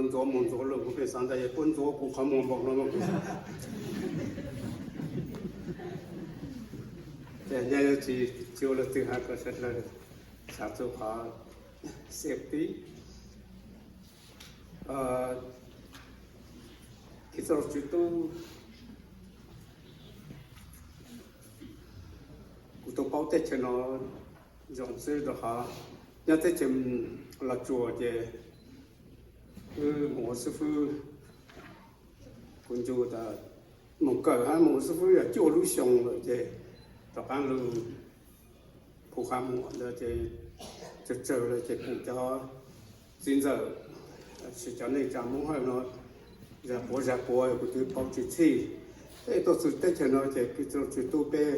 Ntxuav mus ntxuav los kuv pheej xav ntawd, yog puab ntxuav kuv qhov muag npaum no mas kuv, ces nyaj yuav tsis, tsis ua luag twg hab, kom sawv dlawg xav txug qhov safety. Kis txoj lug tswv tub, kuv tau paub teb chaws no zoo xwb rau qhov nyob teb chaws Los Tsuas ces wb mus ua xib fwb, kuv ncu tas mus kawm hab mus ua xib fwb yog cuaj lub xyoo lawm ces rov qaab lug phu qhab muag ntawd ces tsawg tsawg lawm ces pum cov txiv ntxawm, sis cov neej tsa Moob Hawj no zag puav zag puav kuv twb paub tsis txhij. Tej tuaj txug teb chaws no ces kis txoj lug tswv tub peb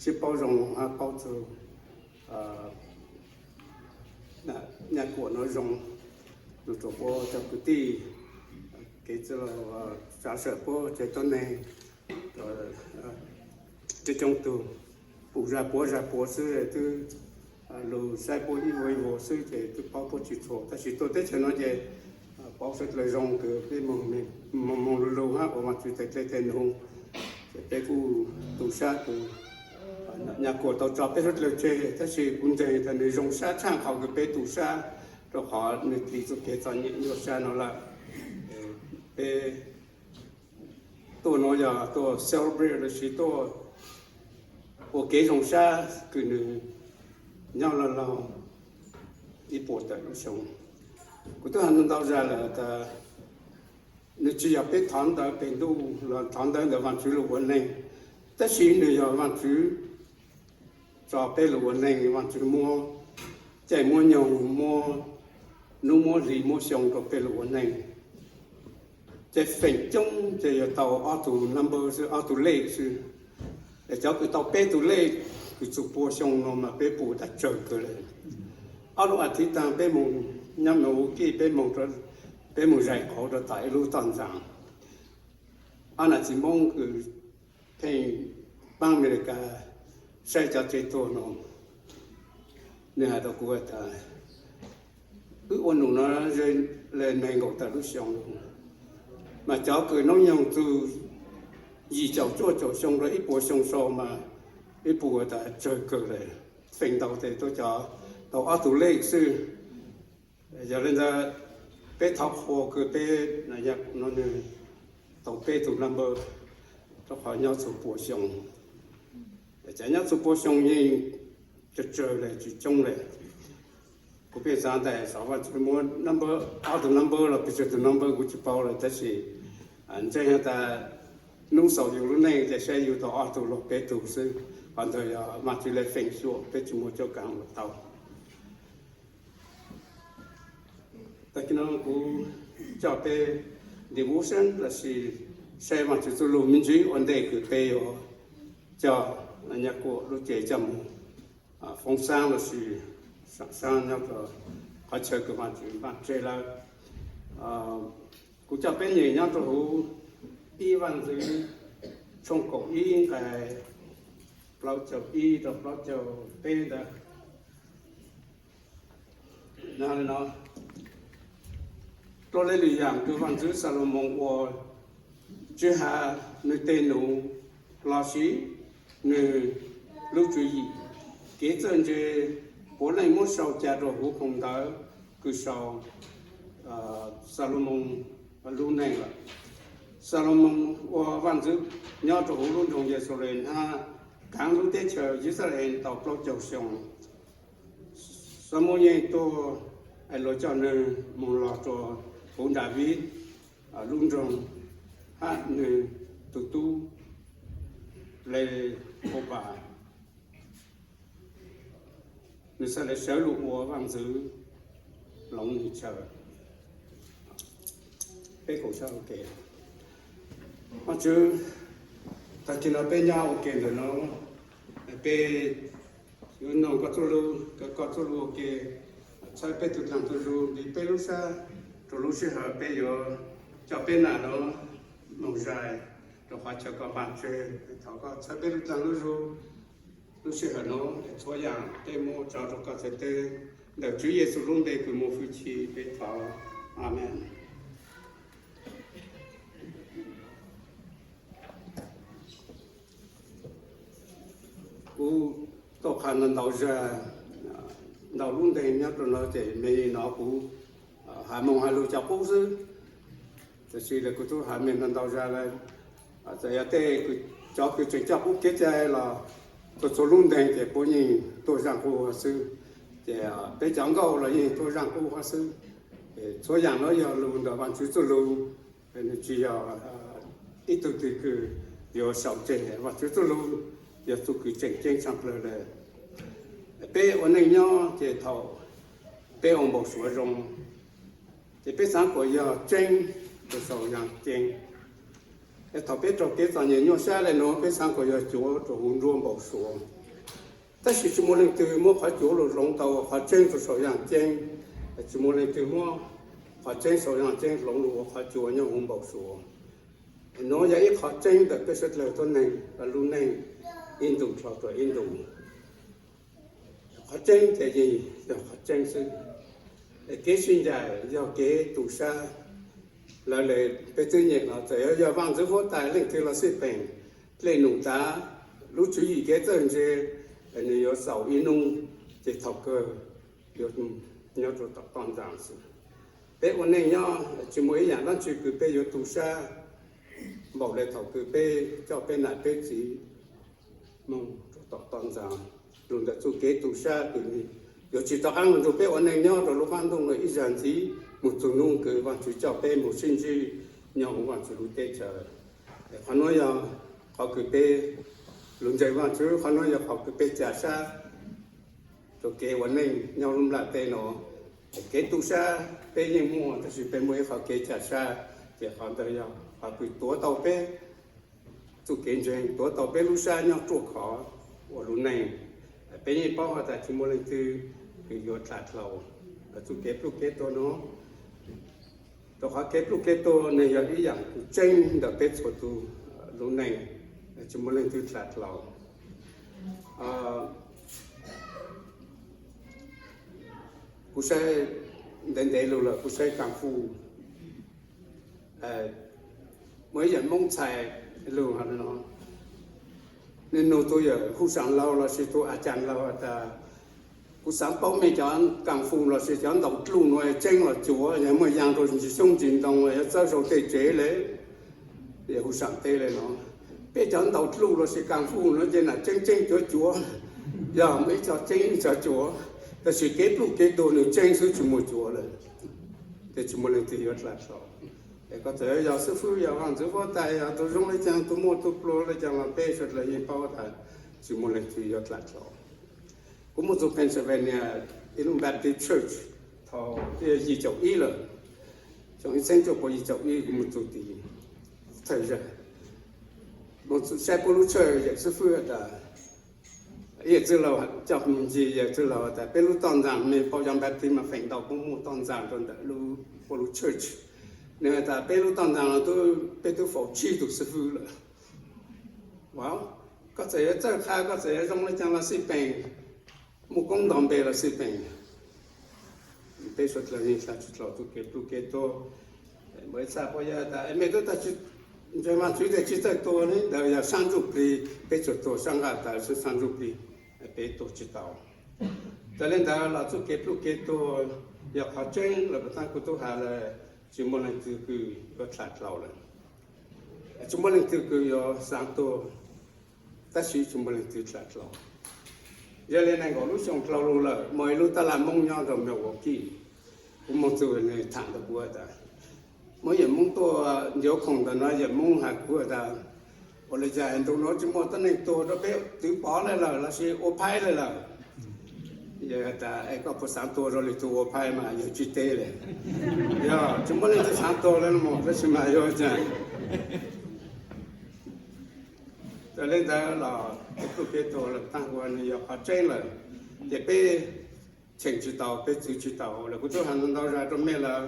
sib paub zoo hab paub txug nyaj kuam no zoo, lug rua puab cov kwv tij, kev txwj laug, tsav sawm puab tsev tuab neeg, coob coob tug, pum zag puav zag puav xwb twb lug saib puab ib vuag ib vuag xwb ces twb paub puab tsis txhua, tab sis tuaj teb chaws no ces paub sawv dlawg zoo kws peb moog moog lug lug hab ua Vaajtswv teg dlej teg num, ces peb kuj tu sab kws nyaj kuam tau tso peb sawv dlawg tseg, tab sis kuv ntseeg tas nwg zoo sab tshaj qhov kws peb tu sab, rua qhov nwg dim txuj kev txom nyem nyuaj sab no lawm. Peb tuaj no yog tuaj celebrate lossis tuaj ua kev zoo sab kws nwg nyob laug laug ib puas tawm lub xyoo. Kuv twb has ntau zag lawm tas nwg tsis yog peb thov ntawv peg ntuj los thov ntawv ntawm Vaajtswv lug ua neeg, tab sis nwg yog Vaajtswv tso peb lug ua neeg, Vaajtswv muab caij muab nyoog, muab nub muab hli muab xyoo rua peb lug ua neeg. Ces feem coob ces yuav tau ob tug number xwb, ob tug lej xwb. Es cov kws tau peb tug lej kws txug pua xyoo no mas peb pum tas tsawg kawg le. Ob lub as thiv taag peb moog nyob Milwaukee, peb moog, peb moog zais qauv rua tom ib lub toj ntxas. Ob nam txiv Moob kws pheej paab Amelikas saib cov tsev tuag no, nwg has rua kuv tas wb ua num no le neeg nkaum tawm lub xyoo, mas cov kws noob nyoog txug yim caum cuaj caum xyoo rua ib puas xyoo sau mas ib puas tas tsawg kawg le. Feem ntau tes tuaj cov tau ob tug lej xwb. Yog le ntawd peb thov qhuas kws peb no nwg tau peb tug number, rua qhov nyob txug pua xyoo. Cov nyob txug pua xyoo yeej tsawg tsawg le, tsis coob le. Kuv pheej xav tas xyov Vaajtswv muab number, ob tug number los pes tsawg tug number kuv tsis paub lawm, tab sis ntseeg tas nub xaus yug lub neej ces saib yug tau ob tug los peb tug xwb. Qhov ntawd yog Vaajtswv le feem xyuam, peb tsis muaj cuab kaav ua tau. Tag kis no kuv coj peb devotion lossis saib Vaajtswv txuj lug me ntsis ua ntej kws peb yuav coj nyaj kuam lub cev coj moog foob saab lossis saam saab nyob rua qhov chaw kws Vaajtswv npaaj tseg lawm. Kuv coj peb nyeem nyob rua huv ib Vaajntxwv tshooj kaum ib nqai plaub caug ib rua plaub caug peb ntawd. Dlua le lwm yaam kws Vaajntxwv Xalumoos ua, tsi has nwg teg num lossis nwg lub tswv yim, kev txawj ntse puav leej muab sau ca rua huv phoo ntawv kws sau Xalumoos lub neej lawm. Xalumoos ua vaaj ntxwv nyob rua huv lub nroog Yeluxalees hab kaav lub teb chaws Yixalayees tau plaub caug xyoo. Xamuyees tuag, luag coj nwg moog lug rua huv Daviv lub nroog, hab nwg tug tub le Hobas, nwg xaav le sawv lug ua vaaj ntxwv loov nwg chaw. Peb koom sab ua ke. Vaajtswv, tag kis no peb nyob ua ke ntawm no, peb yuav noog koj txuj lug, koj txuj lug ua ke, txhawb peb tug dlaag tug zug, ntiv peb lub sab rua lub sij hawm peb yuav coj peb nam no moog zais rua qhov chaw koj npaaj tseg. Thov koj txhawb peb lub dlaag lub zug lub sij hawm no, txhua yaam peb muab tso rua koj txhais teg. Ntawm Tswv Yexus lub npe kws muaj hwj chim peb thov, amees. Qhov ntau ntau zag, ntau lub ntees nyob rau no ces me no kuv has moo has lug cov qub xwb. Tab sis kuv tub has me ntau ntau zag lawm. Txawm yog tej cov kws tseem coj qub kev cai los txhua txhua lub ntees ces puab yeej tuaj zaaj qub huv xwb. Ces peb cov nkauj los yeej tuaj zaaj qub huv xwb. Txhua yaam nuav yog lug ntawm Vaajtswv txuj lug, nws tsis yog ib tug twg kws yuav sau tseg. Vaajtswv txuj lug yog txuj kws tseem ceeb tshaj plawg le. Peb ua neej nyob ces thaum peb ua npau suav zoo, ces peb xaav kuas yog tseeb rua sau yaam ceeb. Thaum peb raug kev txom nyem nyuaj sab le nuav peb xaav kuas yog cuav rua huv nruab npau suav. Tab sis tsis muaj leej twg muab qhov cuav lug hloov tau ua qhov tseeb rua sau yaam ceeb. Tsis muaj leej twg muab qhov tseeb sau yaam ceeb hloov lug ua qhov cuav nyob huv npau suav. Nuav yog ib qhov tseeb ntawm peb suav dlawg tuab neeg lub neej ib ntus dhau rua ib ntus. Qhov tseeb ces yeej yog qhov tseeb xwb. Kev sib ncaim yog kev tu sab. Lawv le peb twb nyeem los txawm yog Vaajtswv huab tais leej twg los xij peem, dlej num tav, lub tswv yim kev txawj ntse, nws yuav xaus ib nub, ces thaum kawg yuav nyob rua tom toj ntxas xwb. Peb ua neej nyob tsis muaj ib yaam dlaab tsi kws peb yuav tu sab npaum le thaum kws peb coj peb nam peb txiv moog rua tom toj ntxas lug ntawm txuj kev tu sab kws yuav tsis rov qaab lug nrug peb ua neej nyob rua lub qaab ntuj nuav ib zag ntxiv, moog txug nub kws Vaajtswv coj peb moog sib ntsib nyob huv Vaajtswv lub teb chaws. Qhov nuav yog qhov kws peb lug ntseeg Vaajtswv, qhov nuav yog qhov kws peb ca sab rua kev ua neej nyob lub nplaj teb nuav. Kev tu sab peb yeej muaj, tab sis peb muaj ib qhov kev ca sab, ces qhov ntawd yog qhov kws tuav tau peb txuj kev ntseeg, tuav tau peb lub sab nyob ruaj khov ua lub neej. Peb yeej paub has tas tsis muaj leej twg kws yuav dlha dlhau txuj kev pluj kev tuag nuav. Rua qhov kev pluj kev tuag nws yog ib yaam kws tseeb ntawm peb txhua tus lub neej, tsis muaj leej twg dlha dlhau. Kuv saib ntev ntev lug lawm, kuv saib Kaaj Fuj, muaj ib yaam Moob txhais lug, nwg nug tug yawm huj saam laug lossis tug a caag laug has tas, kuv xaav paub mej cov Kaaj Fuj lossis cov ntaus dluj nuav tseeb los cuav, yog muaj yaa rua ntsis xyoob ntsis ntoo yuav txawb sau tej tsev le. Yawm huj saam teb le nuav, peb cov ntaus dluj lossis Kaaj Fuj nuav ces nam tseeb tseeb cuav cuav, yog muaj ib co tseeb ib co cuav, tab sis kev pluj kev tuag nws tseeb xwb tsis muaj cuav lawm, ces tsis muaj leej twg yuav dlha dlhau. Es koj txawm yog xib fwb, yog Vaajtswv huab tais, yog tug zoo le caag, tug muaj tug pluag le caag los peb suav dlawg yeej paub tas tsis muaj leej twg yuav dlha dlhau. Kuv moog txug Pennsylvania ib lub Baptist Church thaum yim caum ib lawm, xyoo ib txheeb cuaj puas yim caum ib kuv moog txug tid. Thawj zag moog saib puab lub church, yawm xib fwb has tas, yawm txwj laug coj moog ncig, yawm txwj laug has tas peb lub toj ntxas, mej paub cov Baptist mas feem ntau puab muaj toj ntxas rua ntawm lub, puab lub church. Nwg has tas peb lub toj ntxas no peb tub faus tsib tug xib fwb lawm. Koj txawm yuav txawj qha, koj txawm yuav zoo le caag los xij peem, muaj koob nto npe los xij peem, peb suav dlawg yeej dlha tsi dlhau txuj kev pluj kev tuag. Muaj ib txha puab yog tas mej tub tag ntseeg Vaajtswv tes tsi txawj tuag ne, ntawd yog saab ntsuj plig, peb tsuas tuag saab nqaj tawv xwb, saab ntsuj plig peb tuag tsi tau. Txawm le ntawd los txuj kev pluj kev tuag yog qhov tseeb lawm, puas taab kuv tub has lawm, tsi muaj leej twg kws yuav dlha dlhau lawm. Tsi muaj leej twg kws yuav xaav tuag, tab sis tsi muaj leej twg dlha dlhau. Yog le nees nkaum lub xyoo dlhau lug lawm, muaj ib lub taj laj Moob nyob rau Milwaukee, kuv moog txug nwg thaam ntawm kuv tas, muaj yawm Moob tuaj ncuav khoom ntawm no, yawm Moob has kuv tas, ua le caag ntu nuav tsi muaj tuab neeg tuag rua peb twv pov le lawm lossis ua phaib le lawm? Yawg has tas, es koj puas xaav tuag zoo le tug ua phaib mas? Yawg tsi teb le. Yog tsi muaj leej twg xaav tuag le mog, tab sis mas yuav caag. Txawm le ntawd los kev pluj kev tuag lawm taag ua nwg yog qhov tseeb lawm, ces peb cheem tsi tau, peb txwv tsi tau lawm. Kuv tub has ntau zag rua mej lawm,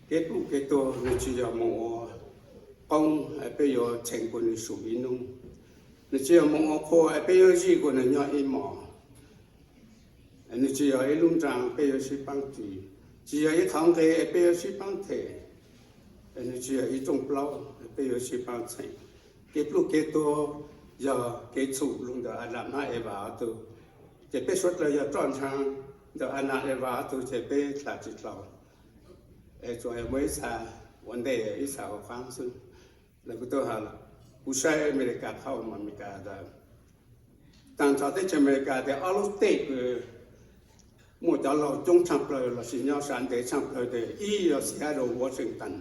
kev pluj kev tuag nwg tsi yog moog ua qoob es peb yuav cheem kuas nwg sum ib nub. Nwg tsi yog moog ua qhua es peb yuav zij kuas nwg nyob ib mos. Nwg tsi yog ib lub nraag peb yuav sib paab ris, tsi yog ib qhov nqe peb yuav sib paab them, nwg tsi yog ib rooj plaub peb yuav sib paab txheem. Kev pluj kev tuag yog kev txhum lug ntawm Adas hab Evas ob tug, ces peb suav dlawg yog roj ntshaa ntawm Adas Evas ob tug ces peb dlha tsi dlhau. Es tsuas yog muaj ib txha ua ntej ib txha ua qaab xwb. Lawv kuj tau has, kuv saib Amelikas qhov Amelikas tas, taag nrho teb chaws Amelikas tes ob lub teb kws muaj cov laug coob tshaaj plawg lossis nyob sab ntev tshaaj plawg tes ib yog Seattle, Washington,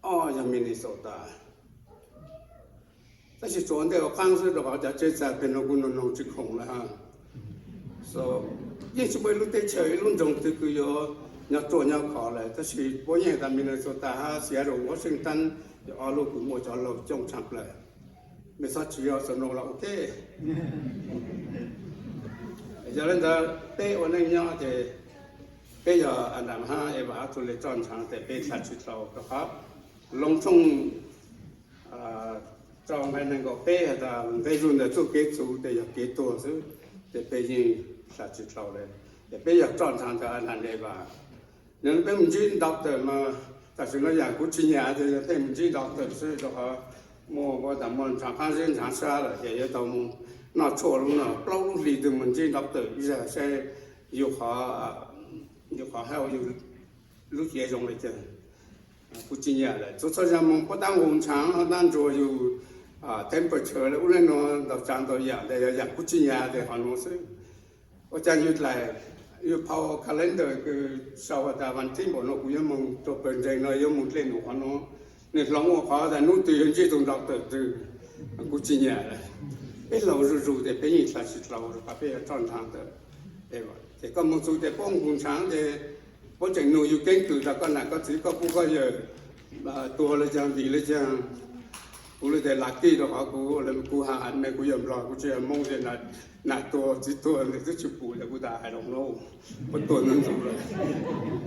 ob yog Minnesota. Tab sis tsuas ua ntej ua qaab xwb rau qhov cov tsheb txag peg nuav kuj noog noog tsi khoom lawm hab. So, yeej tsi muaj ib lub teb chaws ib lub nroog twg kws yuav nyob ruaj nyob khov lawm, tab sis puab yeej tas Minnesota hab Seattle, Washington, yog ob lub kws muaj cov laug coob tshaaj plawg. Mej txhob tsis yog Snow los ok. Yog le ntawd peb ua neej nyob ces peb yog Adas hab Evas ob tug le roj ntshaa tes peb dlha tsi dlhau rau qhov Loos tshooj rau nqai neeg nkaum peb has tas nqe zug ntawm txuj kev txhum tes yog kev tuag xwb, ces peb yeej dlha tsi dlhau le. Ces peb yog roj ntshaa ntawm Adas Evas. Nwg peb mus ntsib doctor mas tam sim no yam kuv tsi nyam ces yog tej mus ntsib doctor xwb rau qhov muaj ua tas muaj ntshav qaab zeb ntshav sab lawm ces yuav tau mus noj tshuaj lub no plaub lub hlis twg mus ntsib doctor ib zag saib yug qhov, yug qhov hab yug lub cev zoo le caag. Kuv tsi nyam lawm, txhua txhua zag moog puab tab nqus ntshav tab ntsuas yug temperature le ub le nuav ntau tsav ntau yam tes yog yam kuv tsi nyam tes qhov nuav xwb. Ua caag yug dlaim, yug phau calendar kws sau has tas vas thib npaum no kuv yuav moog rua pawg ntseeg no yuav moog dlej num qhov nuav, nwg hloov ua qhov tas nub twg yuav ntsib tug doctor twg, kuv tsi nyam lawm. Peb laug zuj zug tes peb yeej dlha tsi dlhau rua qhov peb yog roj ntshaa ntawm Evas. Ces koj moog txug tes puab nqus ntshav tes puab tseem nug yug keeb kwm tas koj nam koj txiv koj pug koj yawm tuag le caag vim le caag. Kuv le tes lucky rua qhov kuv, kuv has me kuv yawg Nplog kuv tsi yog Moob tes nam tuag txiv tuag ntawm twb tsi pum tes kuv tas I don't know, puab tuag ntau ntau lawm.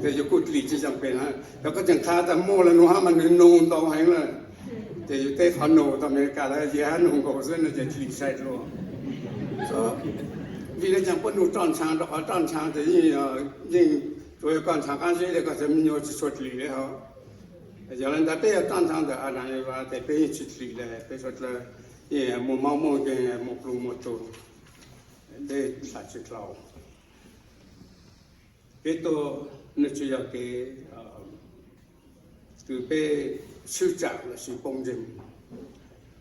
Tes yug kuj dlim tsi zoo pem na, yog koj tseem qha tas muaj le nuav hab mas nwg nug ntau heev lawm. Ces yug teb qhov nug tau Amelikas lawm yig hab nug nkaus xwb no ces dlim sai dlua. Vim le caag puab nug roj ntshaa rua qhov roj ntshaa tes yeej, yeej tsuas yog koj ntshav qaab zeb le koj cov me nyuam tsi tshua dlim le hov. Yog le ntawd peb yog roj ntshaa ntawm Adas Evas tes peb yeej tsi dlim le, peb suav dlawg yeej muaj mob muaj nkeeg muaj pluj muaj tug, peb dlha tsi dlhau. Kev tuag nwg tsi yog kev kws peb swb tsaam lossis poob ntseg.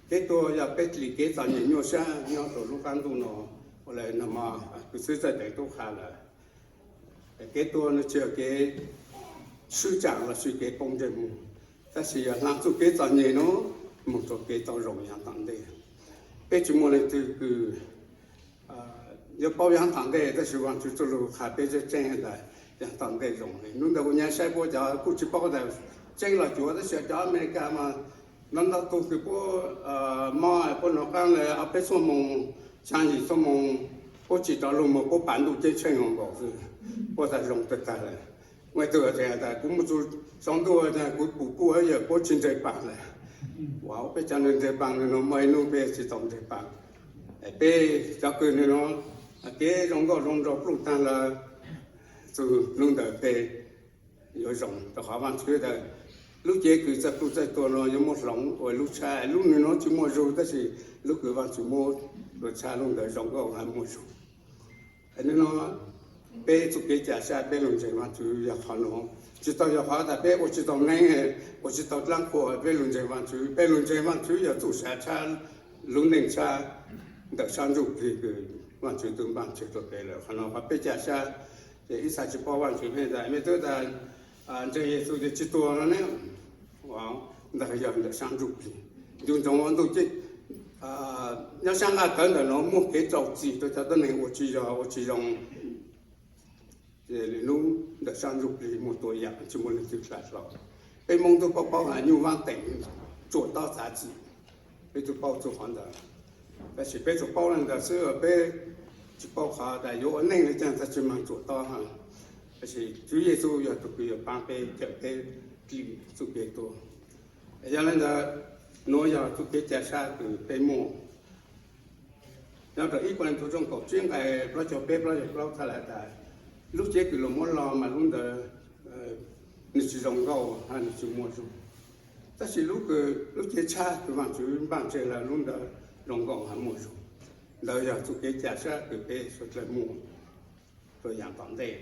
Kev tuag yog peb dlim kev txom nyem nyuaj sab nyob rua lub qaab ntuj no, ua le nag hmo kws xib hwb Txawj Teev tub qha lawm. Kev tuag nwg tsi yog kev swb tsaam lossis kev poob ntseg moog, tab sis yog hla txuj kev txom nyem nuav moog rua kev tau zoo yaav tom ntej. Peb tsi muaj leej twg kws yuav paub yaav tom ntej, tab sis Vaajtswv txuj lug qha peb tseeb tseeb tas yaav tom ntej zoo le. Nub ntawd kuv nyam saib puab cov kuj tsi paub tas tseeb los cuav, tab sis cov Amelikas mas ntau ntau tug kws puab mob puab nov qaab le ob peb xuab moos, xyaa yim xuab moos, puab tsim rov lug moog puab pav ntuj ceeb tsheej nkaus xwb, puab tas zoo tag tag le. Muaj ib tug tas kuv moog txug saum ntuj tas kuv pum puj hab yawm puab tsi ntseg paag le. Ua peb cov neeg ntseg paag le nuav muaj ib nub peb tsi tau ntseg paag. Peb cov kws le nuav kev zoo nkauj zoo nraug pluj taag lawm, txug nub ntawd peb yuav zoo rua qhov Vaajtswv tas lub cev kws txawj pluj txawj tuag nuav yuav muab hloov ua lub tshab, lub nwg nuav tsi muaj zug tab sis lub kws Vaajtswv muab ua tshab lub ntawd zoo nkauj hab muaj zug. Nuav peb txuj kev ca sab peb lug ntseeg Vaajtswv yog qhov nuav, tsi tau yog qhov tas peb ua tsi tau neeb, ua tsi tau dlaab qhua, peb lug ntseeg Vaajtswv, peb lug ntseeg Vaajtswv yog txuj sa tshab, lub neej tshab ntawm sab ntsuj plig kws Vaajtswv tub npaaj tseg rua peb lawm. Qhov nuav qhov peb ca sab, ces ib txha tsi paub Vaajtswv pheej tas mej tub tas ntseeg Yexus ces tsi tuag no ne. Ntawd yog ntawm sab ntsuj plig, ncu ntsoov ua ntuj ces nyob sab nqaj tawv ntawm nuav muaj kev rau txim rua cov tuab neeg ua tsi yog ua tsi zoo. Ces lwm nub ntawm sab ntsuj plig muaj tuab yaam tsi muaj leej twg dlha dlhau. Peb Moob tub paub paub has nyuj vaab teem, tsuam tob txav txim, peb tub paub txug qhov ntawd. Tab sis peb tsuas paub le ntawd xwb, peb tsi paub qhov tas yuav ua neej le caag txhaj tsi maag tsuam tob has. Tab sis Tswv Yexus yog tug kws yuav paab peb, cawm peb dlim txuj kev tuag. Yog le ntawd, nuav yog txuj kev ca sab kws peb muaj. Nyob rau ib Kuas Leej Tub tshooj kaum tsib nqai plaub caug peb plaub caug plaub txhaj le tas, lub cev kws luas muab log mas lub ntawd nwg tsi zoo nkauj hab nwg tsi muaj zug. Tab sis lub kws, lub cev tshab kws Vaajtswv npaaj tseg lawm lub ntawd zoo nkaus ha muaj zoo. Ntawd yog txuj kev ca sab kws peb suav dlawg muaj rua yaam tom ntej.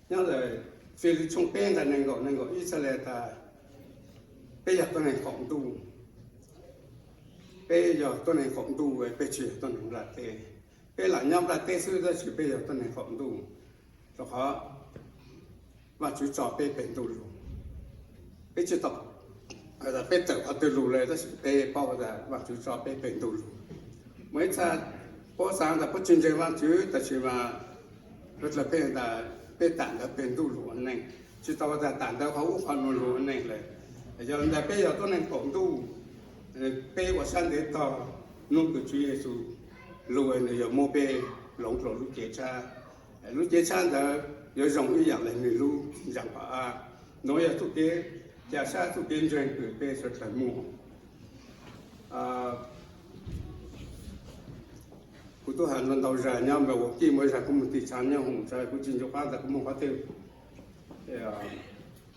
Nyob ntawm Filipaus tshooj peb nqai neeg nkaum, neeg nkaum ib txhaj le tas, peb yog tuab neeg qaum ntuj. Peb yog tuab neeg qaum ntuj, peb tsi yog tuab neeg nplaj teb. Peb lam nyob nplaj teb xwb tab sis peb yog tuab neeg qaum ntuj, rua qhov Vaajtswv tso peb peg ntuj lug. Peb tsi tau, peb tawm qhov twg lug le tab sis peb paub tas Vaajtswv tso peb peg ntuj lug. Muaj ib txha puab xaav tas puab tsi ntseeg Vaajtswv tab sis mas, dlawg peb tas peb tam ntawd peg ntuj lug ua neej, tsi tau tas tam ntawd qhov ub qhov nuav lug ua neej le. Yog le ntawd peb yog tuab neeg qaum ntuj, peb ua sab ntev tog nub kws Tswv Yexus lug, nwg yuav muab peb hloov dlua lub cev tshab. Lub cev tshab ntawd yuav zoo ib yaam le nwg lub ntsag pov av. Nuav yog txuj kev ca sab, txuj kev ntseeg kws peb suav dlawg muaj. Kuv tub has ntau zag nyob Milwaukee, muaj zag kuv moog tim tshav nyob hoos tshav, kuv tsi ncu qab tas kuv moog qhov twg.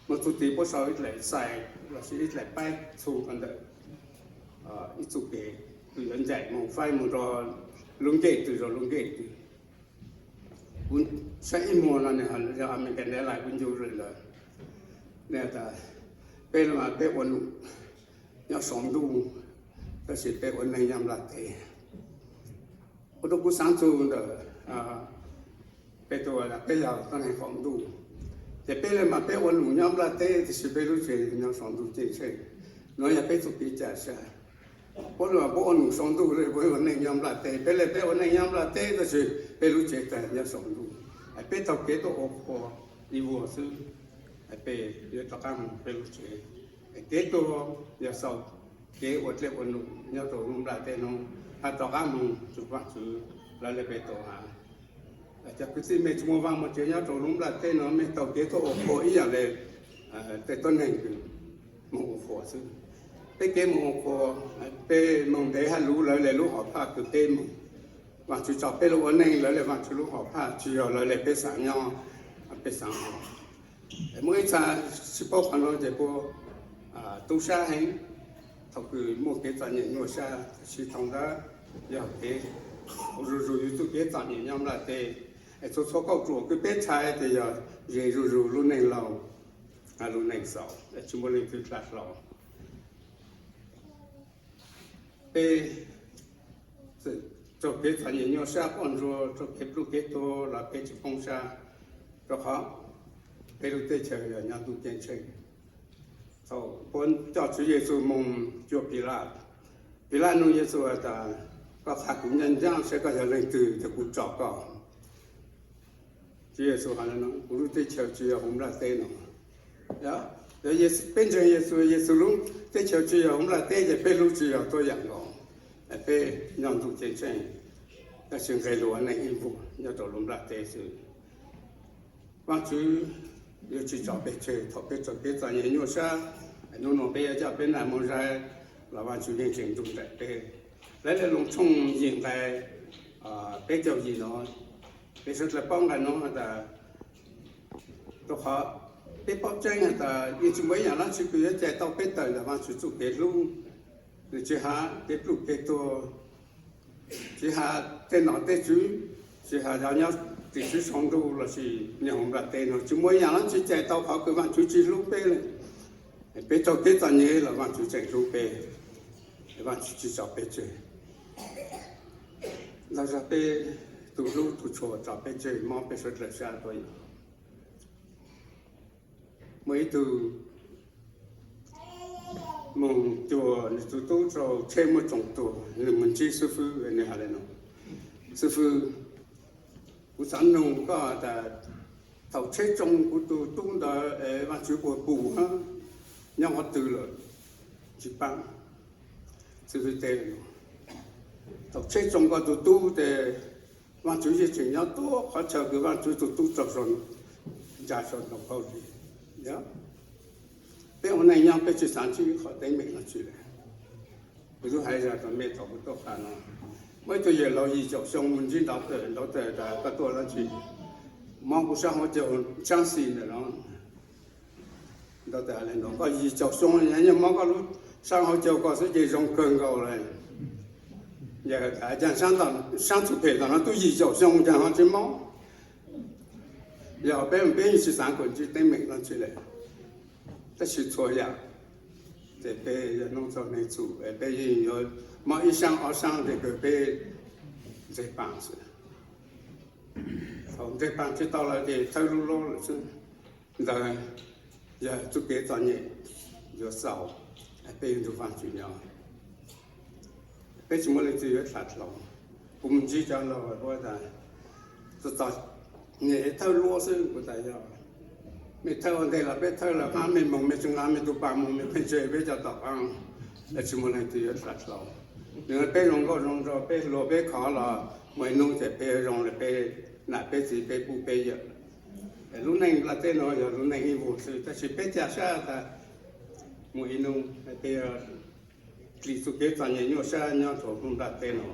Muaj txuj tiv puab sau ib dlaim xais lossis ib dlaim paib txhu ko ntawm ib txuj kev kws yuav ncaim moog faib moog rua lub ncej twg rua lub ncej twg. Kuv saib ib muag no nwg yog American Airlines, kuv ncu lawm lawm. Nwg tas peb, peb ua num nyob sau ntuj, tab sis peb ua neej nyob nplaj teb. Ua rua kuv xaav txug ntawm peb tug, peb yog tuab neeg qaum ntuj, ces peb le mas peb ua num nyob nplaj teb tab sis peb lub tsev nyob sau ntuj ceeb tsheej. Nuav yog peb txuj kev ca sab. Puab le puab ua num sau ntuj le puab ua neej nyob nplaj teb, peb le peb ua neej nyob nplaj teb tab sis peb lub tsev tag nyob sau ntuj. Peb taug kev tuaj ua qhua ib vuag xwb, peb yuav rov qaab moog peb lub tsev. Kev tuaj yog sau kev ua dlej ua num nyob rua lub nplaj teb nuav, hab rov qaab moog tsua Vaajtswv lawv le peb tau has. Cov kwv tij mej tsi muaj vaaj muaj tsev nyob rua lub nplaj teb nuav, mej taug kev tuaj ua qhua ib yaam le tej tuab neeg kws moog ua qhua xwb. Peb kev moog ua qhua, peb moog ntev hab luv lawv le lub hom phaj kws peb moog. Vaajtswv tso peb lug ua neej lawv le Vaajtswv lub hom phaj, tsi yog lawv le peb xaav nyob, peb xaav ua. Muaj ib txha sib paub qhov nuav ces puab tub sab heev, thaum kws muaj kev txom nyem nyuaj sab, tab sis thaum ntawd yog kev zuj zus yug txuj kev txom nyem nyob nplaj teb. Es txhua txhua kauj ruam kws peb ntshai tes yog ze zuj zus lub neej laug, lub neej xaus, tsi muaj leej twg dlha hlo. Peb raug kev txom nyem nyuaj sab quaj ntsuag, raug kev pluj kev tuag los peb tsi poob sab, rua qhov peb lub teb chaws yog nyob ntuj ceeb tsheej. Thaum puab coj Tswv Yexus moog cuag Pilaj, Pilaj nug Yexus has tas, koj qha kuv ncaaj ncaaj saib koj yog leej twg tes kuv tso koj. Tswv Yexus has, kuv lub teb chaws tsi yog huv nplaj teb no. Yog peb ntseeg Yexus, Yexus lub teb chaws tsi yog huv nplaj teb ces peb lub tsi yog tuab yaam nkaus. Peb nyob ntuj ceeb tsheej, tab sis nqe lug ua neej ib vuag nyob rua lub nplaj teb xwb. Vaajtswv yuav tsi tso peb tseg thaum peb raug kev txom nyem nyuaj sab. Nub nua peb yuav coj peb nam moog zais los Vaajtswv yeej tseem nrug nraim peb. Lawv le Loos tshooj yim nqai peb caug yim no, peb suav dlawg paub nqai no has tas, rua qhov peb paub tseeb has tas yeej tsi muaj ib yaam dlaab tsi kws yuav cais tau peb tawm ntawm Vaajtswv txuj kev hlub. Nwg tsi has kev pluj kev tuag, tsi has tej nom tej tswv, tsi has yog nyob tim tswv saum ntuj lossis nyob huv nplaj teb no, tsi muaj ib yaam dlaab tsi cais tau qhov kws Vaajtswv tsi hlub peb le. Peb raug kev txom nyem los Vaajtswv tseem hlub peb, Vaajtswv tsi tso peb tseg. Los zog peb tug hlub tug tshua tso peb tseg mob peb suav dlawg sab tuab yaam. Muaj ib tug moog cuag nwg tug tub rua tsheb muab tsoo tuag, nwg moog ntsib xib fwb, nwg has le no, xib fwb, kuv xaav nug koj tas thaum tsheb tsoo kuv tug tub ntawd Vaajtswv puas pum hab, nyob qhov twg lawm, tsi paab. Xib fwb teb, thaum tsheb tsoo koj tug tub tes Vaajtswv yeej tseem nyob tuab qhov chaw kws Vaajtswv tug tub raug ntsa sau ntoo qaub zib. Peb ua neej nyob peb tsi xaav ntsib qhov teeb meem dlaab tsi le. Kuv tub hais zag rua mej thaum kuv tuaj qha no, muaj ib tug yawg laug yim caum xyoo moog ntsib ntaus tawm, ntaus tawm tas koj tuaj dlaab tsi, mob kuv sab hauv caug tshaab xis ntawm no. Ntaus tawm has le no, koj yim caum xyoo nyaj mob koj lub sab hauv caug ko xwb ces zoo kawg nkaus le. Ces caag saab txuj phem tom no tub yim caum xyoo caag ho tsi mob. Yog peb, peb yeej tsi xaav kuas ntsib teeb meem no tsi le. Tab sis txhua yaam ces peb yog noob txug neeg txum, peb yeej yuav mob ib saab ob saab le kws peb ntseg paas xwb. Thaus ntseg paas tsi tau lawm ces thawb lub lub lawm xwb. Ntawd yog txuj kev txom nyem yuav xaus, peb yuav nrug Vaajtswv nyob. Peb tsi muaj leej twg yuav dlha dlhau. Kuv mus ntsib cov laug tas, txom nyem thawb luab xwb, kuv tas yog mej thawb ua ntej los peb thawb lawm, qab mej moog mej tsi nqa mej tug paas moog mej pheej tseg peb cov tom qaab, tsi muaj leej twg yuav dlha dlhau. Nwg peb zoo nkauj zoo nraug, peb hluas peb khov los muaj ib nub ces peb zoo le peb nam peb txiv peb pub peb yawm. Lub neej nplaj teb no yog lub neej ib vuag xwb, tab sis peb ca sab tas muaj ib nub peb dlim txuj kev txom nyem nyuaj sab nyob rua lub nplaj teb no.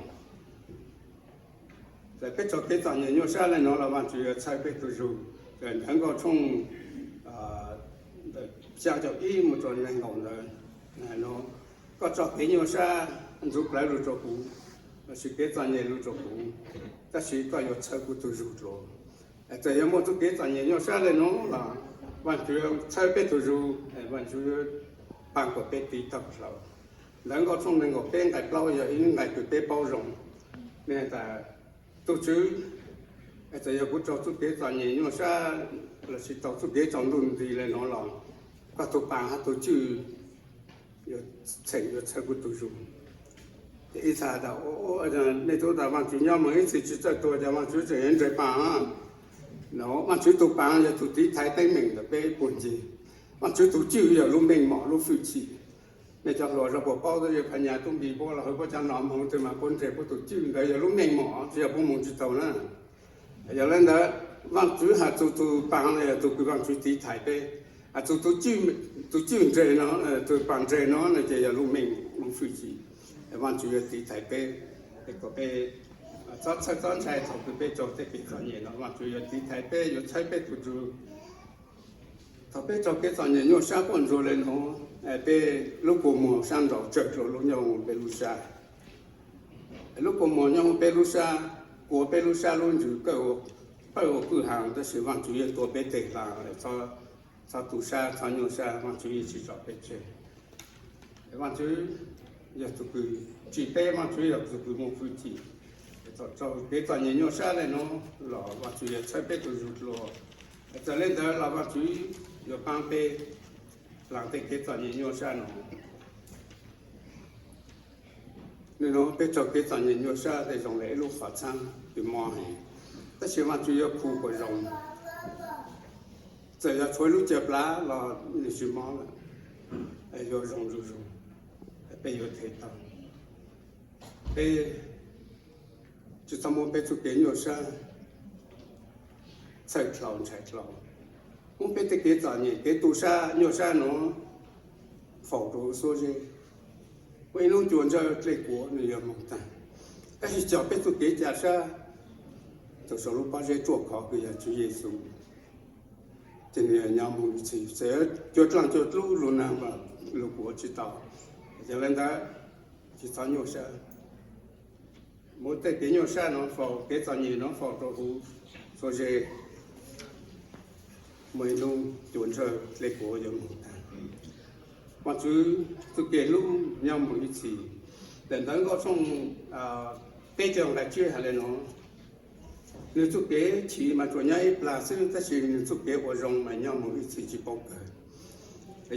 Txawm peb raug kev txom nyem nyuaj sab le nuav los Vaajtswv yuav txhawb peb tug zug. Ntawv Nkauj tshooj xyaa caum ib mus rua neeg nkaum ntawd, koj raug kev nyuaj sab ntxuv plawv lug rua kuv, lossis kev txom nyem lug rua kuv, tab sis koj yuav txhawb kuv tug zug dlua. Txawm yog muaj txuj kev txom nyem nyuaj sab le nuav los Vaajtswv txhawb peb tug zug, Vaajtswv paab kuas peb tiv taug dlhau. Ntawv Nkauj tshooj nees nkaum peb nqai plaub yog ib nqai kws peb paub zoo. Nws has tas, tug Tswv, txawm yog kuv raug txuj kev txom nyem nyuaj sab lossis raug txuj kev tsaus ntuj nti le nuav los koj tug paas hab tug cwj yuav txheem yuav txhawb kuv tug zug. Ces Ixaj tas, nej tub tas Vaajtswv nyob moog ib txhis tsi txawj tuag, ces Vaajtswv tseem yuav ntseg paas. Vaajtswv tug paas yog tug tiv thaiv teeb meem ntawm peb puag ncig. Vaajtswv tug cwj yog lub meej mom lub fwj chim. Nej cov hluas zog puas paub, twb yog Phas Nyas tub npis puab los hawv puab cov nom moog twg mas puab ntseg puab tug cwj, ntawd yog lub meej mom, tsi yog puab moog tsi taug na. Yog le ntawd, Vaajtswv has txug tug paas no yog tug kws Vaajtswv tiv thaiv peb. Has txug tug cwj ntseg no, tug paas ntseg no no ces yog lub meej lub fwj chim. Vaajtswv yuav tiv thaiv peb, es kom peb txhob txhawj txhob ntshai thaus kws peb raug tej kev txom nyem no, Vaajtswv yuav tiv thaiv peb, yuav txhawb peb tug zug. Thaus peb raug kev txom nyem nyuaj sab quaj ntsuag le nuav, peb lub kua muag sab nraud tsawg dlua lub nyob huv peb lub sab. Lub kua muag nyob huv peb lub sab, kuav peb lub sab lub ntsws kawg ua pawg ua pwj haa, tab sis Vaajtswv yeej tua peb teg hla, txhob tu sab txhob nyuaj sab, Vaajtswv yeej tsi tso peb tseg. Vaajtswv yog tug kws tsim peb, Vaajtswv yog tug kws muaj fwj chim. Thaus raug kev txom nyem nyuaj sab le nuav los Vaajtswv yuav txhawb peb tug zug dlua. Txawm le ntawd los Vaajtswv yuav paab peb laag tej kev txom nyem nyuaj sab no. Nwg nug peb raug kev txom nyem nyuaj sab tej zoo le ib lub qhov txhaab kws mob heev, tab sis Vaajtswv yuav khu kuas zoo. Txawm yog tshuav lub cawv plab los nwg tsi mob lawm, yuav zoo zuj zug, peb yuav them tau. Peb tsi txhob muab peb txuj kev nyuaj sab txhawj dlhau ntshai dlhau, muab peb tej kev txom nyem kev tu sab nyuaj sab nuav faus rua huv xuab zeb. Muaj ib nub cua ntsawj dlej kuav nwg yuav moog taag, tab sis cog peb txuj kev ca sab tug sau lub pob zeb ruaj khov kws yog Tswv Yexus, ces nwg yuav nyob moog ib txhis. Txawm cua dlaaj cua dlub lug naag mas lug kuav tsi tau. Yog le ntawd, tsi txhob nyuaj sab, muab tej kev nyuaj sab nuav faus, kev txom nyem nuav faus rua huv xuab zeb. Muaj ib nub cua ntsawj dlej kuav yuav moog taag, Vaajtswv txuj kev hlub nyob moog ib txhis. Ntawm Ntawv Nkauj tshooj peb caug nqai tsib has le nuav, nwg txuj kev chim mas tsuas nyob ib plag xwb, tab sis nwg txuj kev ua zoo mas nyob moog ib txhis tsi paub kawg.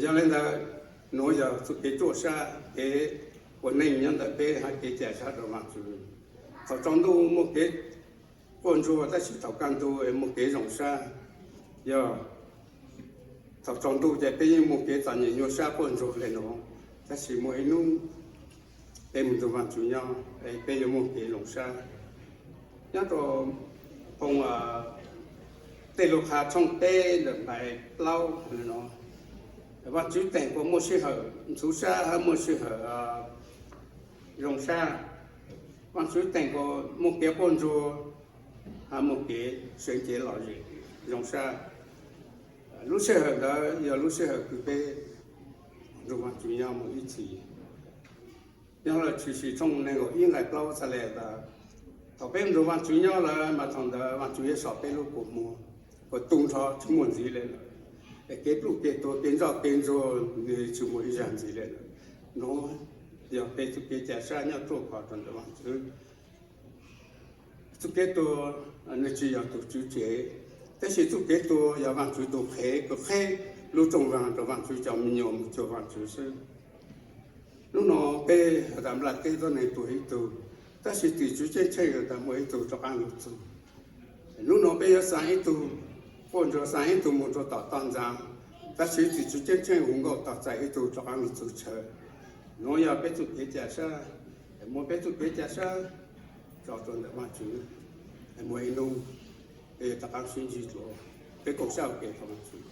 Yog le ntawd, nuav yog txuj kev ruaj sab, kev ua neej nyob ntawm peb hab kev ca sab rua Vaajtswv. Thaus tsaus ntuj muaj kev quaj ntsuag, tab sis thaus kaj ntug muaj kev zoo sab. Yog thaus tsaus ntuj ces peb yeej muaj kev txom nyem nyuaj sab quaj ntsuag le nuav, tab sis muaj ib nub peb moog nrug Vaajtswv nyob, peb yuav muaj kev zoo sab. Nyob rua phoo Tej Lug Qha tshooj peb ntawm nqai plaub le nuav, Vaajtswv teem kuas muaj sij hawm ntxhuv sab hab muaj sij hawm zoo sab. Vaajtswv teem kuas muaj kev quaj ntsuag hab muaj kev seev cev lom zem zoo sab. Lub sij hawm ntawd yog lub sij hawm kws peb nrug Vaajtswv nyob moog ib txhis. Nyob Lawv Tshwm Sim tshooj nees nkaum ib nqai plaub txhais le tas, thaum peb nrog Vaajtswv nyob lawm mas thaum ntawd Vaajtswv yuav sau peb lub kua muag, kua tu nrho tsis muaj ntxiv le lawm. Es kev pluj kev tuag kev ntsoj kev ntsuag nws tsis muaj ib zag ntxiv le lawm. Nuav yog peb txuj kev ca sab nyob ruaj khov rua ntawm Vaajtswv. Txuj kev tuag nws tsis yog tug tswv tsev, tab sis txuj kev tuag yog Vaajtswv tug qhev kws qheb lub rooj vag rua Vaajtswv cov me nyuam moog cuag Vaajtswv xwb. Nub nua peb has tas nplaj teb tuab neeg tuag ib tug, tab sis tim tswv ceeb tsheej has tas muaj ib tug rov qaab lug txug. Nub nua peb yuav xaa ib tug, quaj ntsuag xaa ib tug moog rua tom toj ntxaa, tab sis tim tswv ceeb tsheej hu nkauj tog txais ib tug rov qaab lug txug chaw. Nuav yog peb txuj kev ca sab, muaj peb txuj kev ca sab tso rua ntawm Vaajtswv, muaj ib nub peb yuav rov qaab sib ntsib dlua. Peb koom sab ua ke rua Vaajtswv.